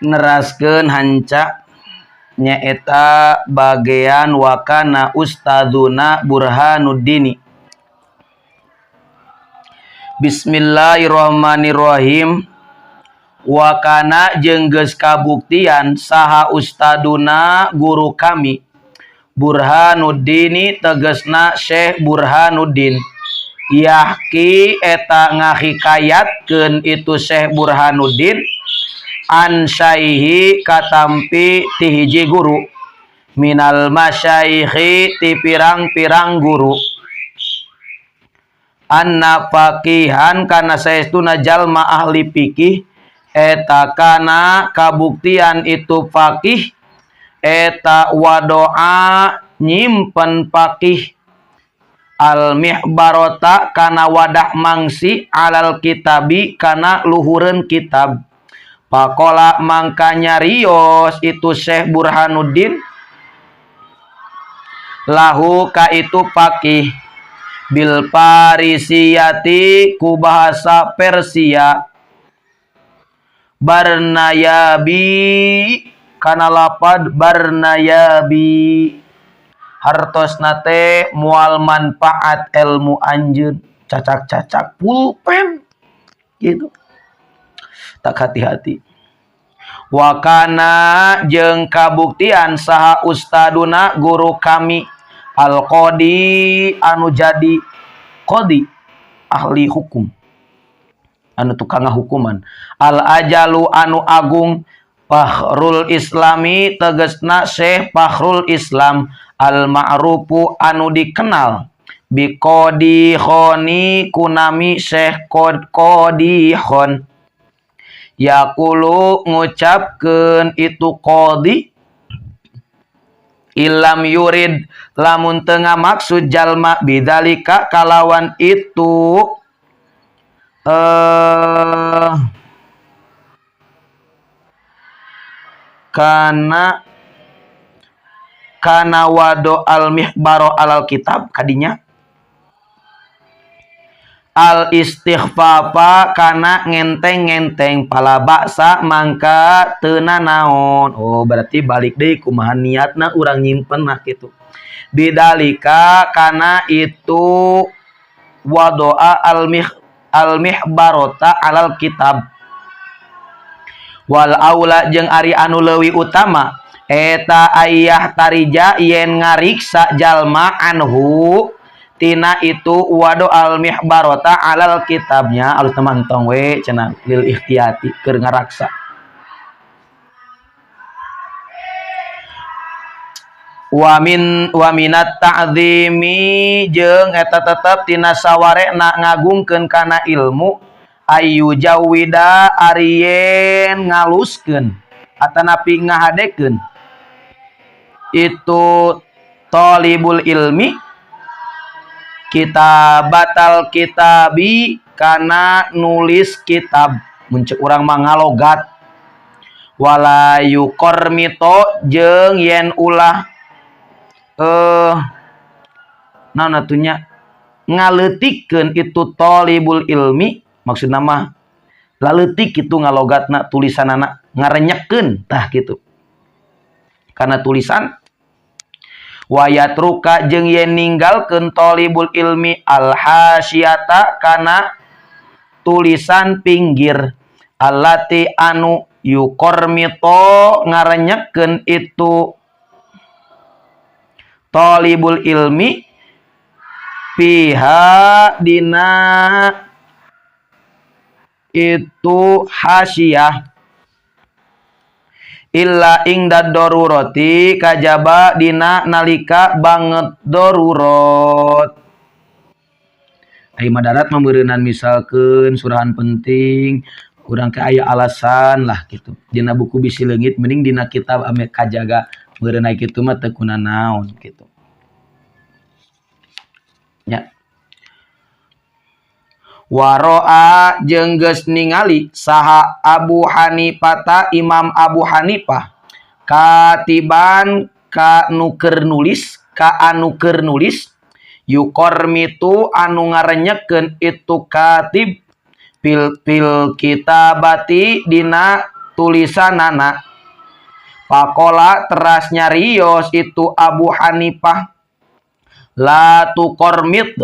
Neraskeun hanca nyaeta bagian wakana ustadzuna Burhanuddini. Bismillahirrahmanirrahim. Wakana jeung geus kabuktian saha ustaduna guru kami Burhanuddini tegesna Syekh Burhanuddin yahki eta ngahikayatkeun itu Syekh Burhanuddin an syaihi katampi ti hiji guru minal masyaikhi ti pirang-pirang guru anna faqihan kana saestuna jalma ahli fikih eta kana kabuktian itu faqih eta wadoa nyimpen faqih al mihbarota kana wadah mangsi alal kitabi kana luhureun kitab. Pakola mangka nyarios itu Syekh Burhanuddin lahu ka itu faqih bil parisiyati ku bahasa Persia barnayabi kana lapad barnayabi hartosna teh moal manfaat ilmu anjeun cacak-cacak pulpen gitu. Tak hati-hati. Wakana jeung kabuktian saha ustaduna guru kami al-qadi anu jadi qadi ahli hukum anu tukang hukuman al ajalu anu agung Fakhrul Islami tegesna Syekh Fakhrul Islam al ma'rufu anu dikenal biqadi khoni kunami Syekh Qadi Khon yaqulu ngucapkeun itu qadi ilam yurid lamun teu ngamaksud jalma bidzalika kalawan itu kana kana wado al mihbaro alal kitab kadinya al istighfafa kana ngenteng-ngenteng pala baksa mangka teu nanaon. Oh berarti balik deui kumaha niatna urang nyimpen nah kitu bidalika kana itu wadoa al mihbarota alal kitab wal aula jeung ari anu leuwih utama eta ayah tarija yen ngariksa jalma anhu tina itu wado al mihbarota alal kitabnya alus teman tong we cenah lil ikhtiyati keur ngaraksa wa min wa minat ta'zimi jeung eta tetep tina sawarena ngagungkeun kana ilmu ayu jawida ari yen ngaluskeun atanapi ngahadekeun itu talibul ilmi kita batal kitabi kana nulis kitab mun ceuk urang mah ngalogat wala yuqarmito jeung yen ulah naon atunya ngaleutikeun itu talibul ilmi maksudna mah laleutik kitu ngalogatna tulisanana ngarenyekeun tah kitu kana tulisan wayatruka jeung yen ninggalkeun talibul ilmi al hasyiyata kana tulisan pinggir allati anu yuqarmito ngarenyekeun itu talibul ilmi fiha dina itu hasyiyah illa ingda darurati kajaba dina nalika banget darurat. Ai madarat meureunnan misalkeun surahan penting urang ke aya alasan lah gitu dina buku bisi leungit mending dina kitab ame kajaga meureun kitu mah teu kunanaon gitu nya. Waro'a jeung geus ningali saha Abu Hanifah Imam Abu Hanifah katiban ka nu keur nulis ka anu keur nulis yuqarmitu anu ngarenyekeun itu katib fil kitabati dina tulisanana. Pakola teras nyarios itu Abu Hanifah, la tukormit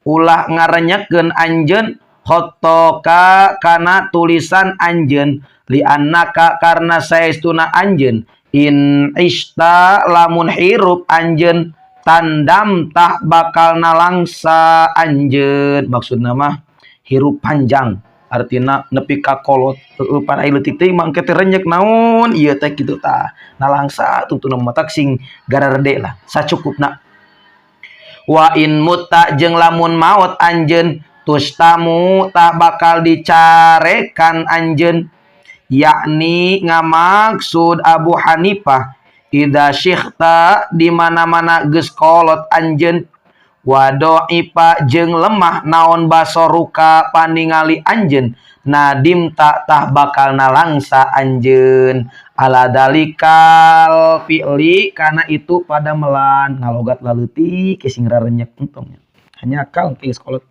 ulah ngarenyekeun anjeun khotoka kana tulisan anjeun, li annaka karna saestuna anjeun in ista lamun hirup anjeun tandam tah bakal nalangsa anjeun. Maksudna mah hirup panjang artina nepi ka kolot, heueuh pan ai leutik teh mah engke teh renyek naon ieu teh kitu tah nalangsa tungtuna matak sing gararede lah sacukupna. Wa in mutta jeung lamun maot anjeun tustamu tah bakal dicarekan anjeun, yakni ngamaksud Abu Hanifah idza syikhta di mana-mana geus kolot anjeun wa dha'ifa jeung lemah naon basoruka paningali anjeun nadim tak tah bakal nalangsa anjeun ala dalikal fi'li kana itu pada melan ngalogat laleutik sing rarenyek entong hanya akal geus kolot.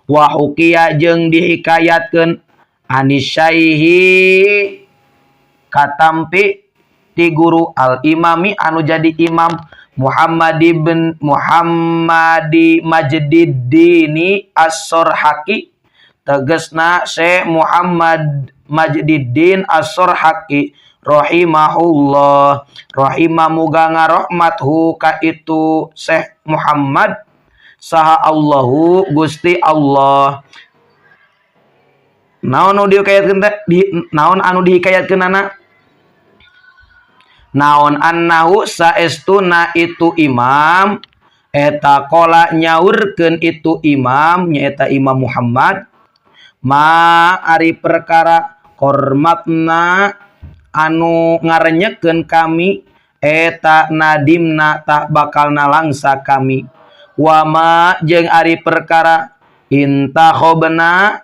Wa hukiya jeung dihikayatkeun anisyaihi katampi ti guru al imami anu jadi imam Muhammad ibn Muhammadi Majdiddini As-Sorhaki, tegesna Syekh Muhammad Majdiddin As-Sorhaki rahimahullah, rahimah muga ngarohmathu ka itu Syekh Muhammad saha Allahu Gusti Allah. Naon anu dihikayatkeun teh naon anu dihikayatkeunana naon annahu saestuna itu imam eta qala nyaurkeun itu imam nyaeta Imam Muhammad ma ari perkara hormatna anu ngarenyekeun kami eta nadimna tak bakal nalangsa kami wama jeung ari perkara intakhobna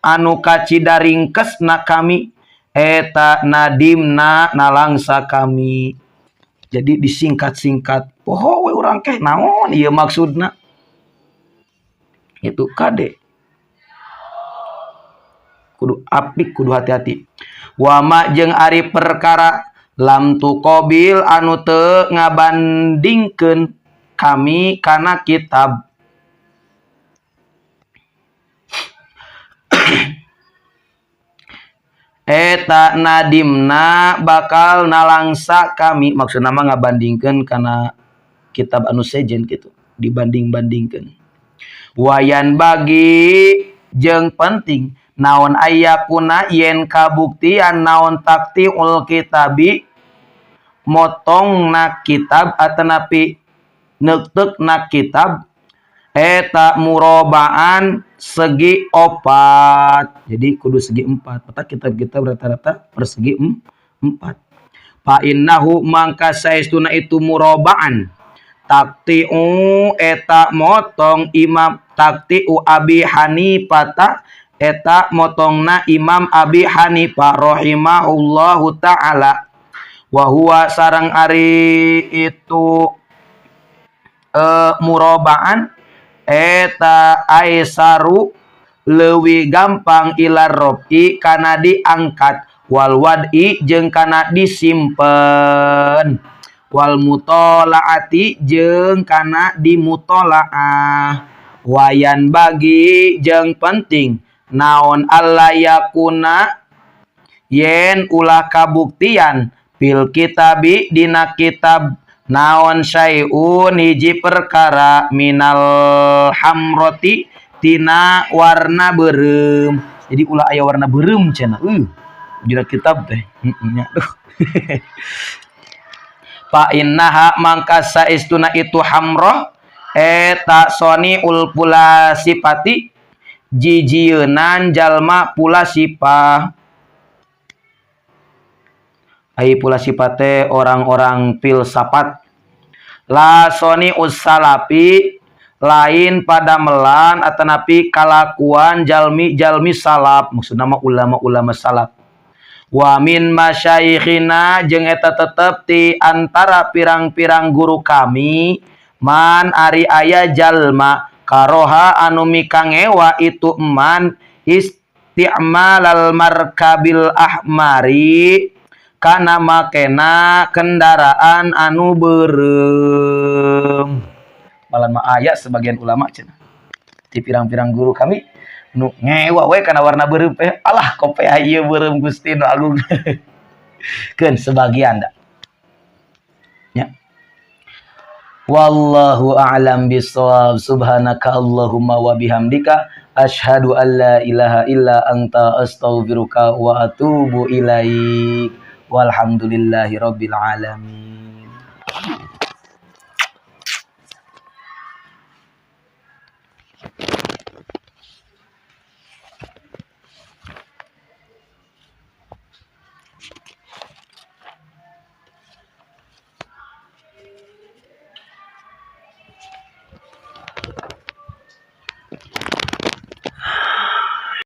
anu kacida ringkesna kami eta nadimna nalangsa kami. Jadi disingkat-singkat poho we urang keh naon ieu maksudna itu kade kudu apik kudu hati-hati. Wama jeung ari perkara lam tuqabil anu teu ngabandingkeun kami kana kitab eta nadimna bakal nalangsa kami. Maksudna mah ngabandingkeun kana kitab anu sejen gitu, dibanding-bandingkeun. Wayan bagi jeung penting naon ayakuna yen kabuktian naon taktiul kitabi motongna kitab atanapi neukteukna kitab eta murobaan segi opat. Jadi kudu segi empat. Mata kitab-kitab rata-rata persegi empat. Fa innahu mangka saestuna itu murobaan taktiu eta motong Imam taktiu Abi Hanifah eta motongna Imam Abi Hanifah rahimahullahu taala wa huwa sareng ari itu murobaan eta aisaru leuwih gampang ilar rofi kana diangkat wal wad'i jeung kana disimpen wal mutolaati jeung kana dimutolaah. Wayan bagi jeung penting naon alla yakuna yen ulah kabuktian fil kitabi dina kitab naon syai'un hiji perkara minal hamroti tina warna beureum. Jadi ulah aya warna beureum cenah. Dina kitab teh. Nya duh. Fa innaha mangka saestuna itu hamroh eta soniul pula sipati jijieunan jalma pula sipah. Ai pula sipate orang-orang filsafat. La soni ussalafi lain pada melan atanapi kalakuan jalmi-jalmi salaf, maksudna mah ulama-ulama salaf. Wa min masyaikhina jeung eta tetep ti antara pirang-pirang guru kami man ari aya jalma karoha anu mikangewa itu man Isti'malal markabil ahmari, kana makena kendaraan anu beureum. Malah mah aya sebagian ulama cenah di pirang-pirang guru kami nu ngewa we kana warna beureum teh, alah, kopeah ieu beureum, Gusti nu agung. Keun sebagian da ya. Wallahu a'lam bissawab. Subhanaka Allahumma wa bihamdika, asyhadu an la ilaha illa anta, astaghfiruka wa atubu ilaik. Walhamdulillahi rabbil alamin.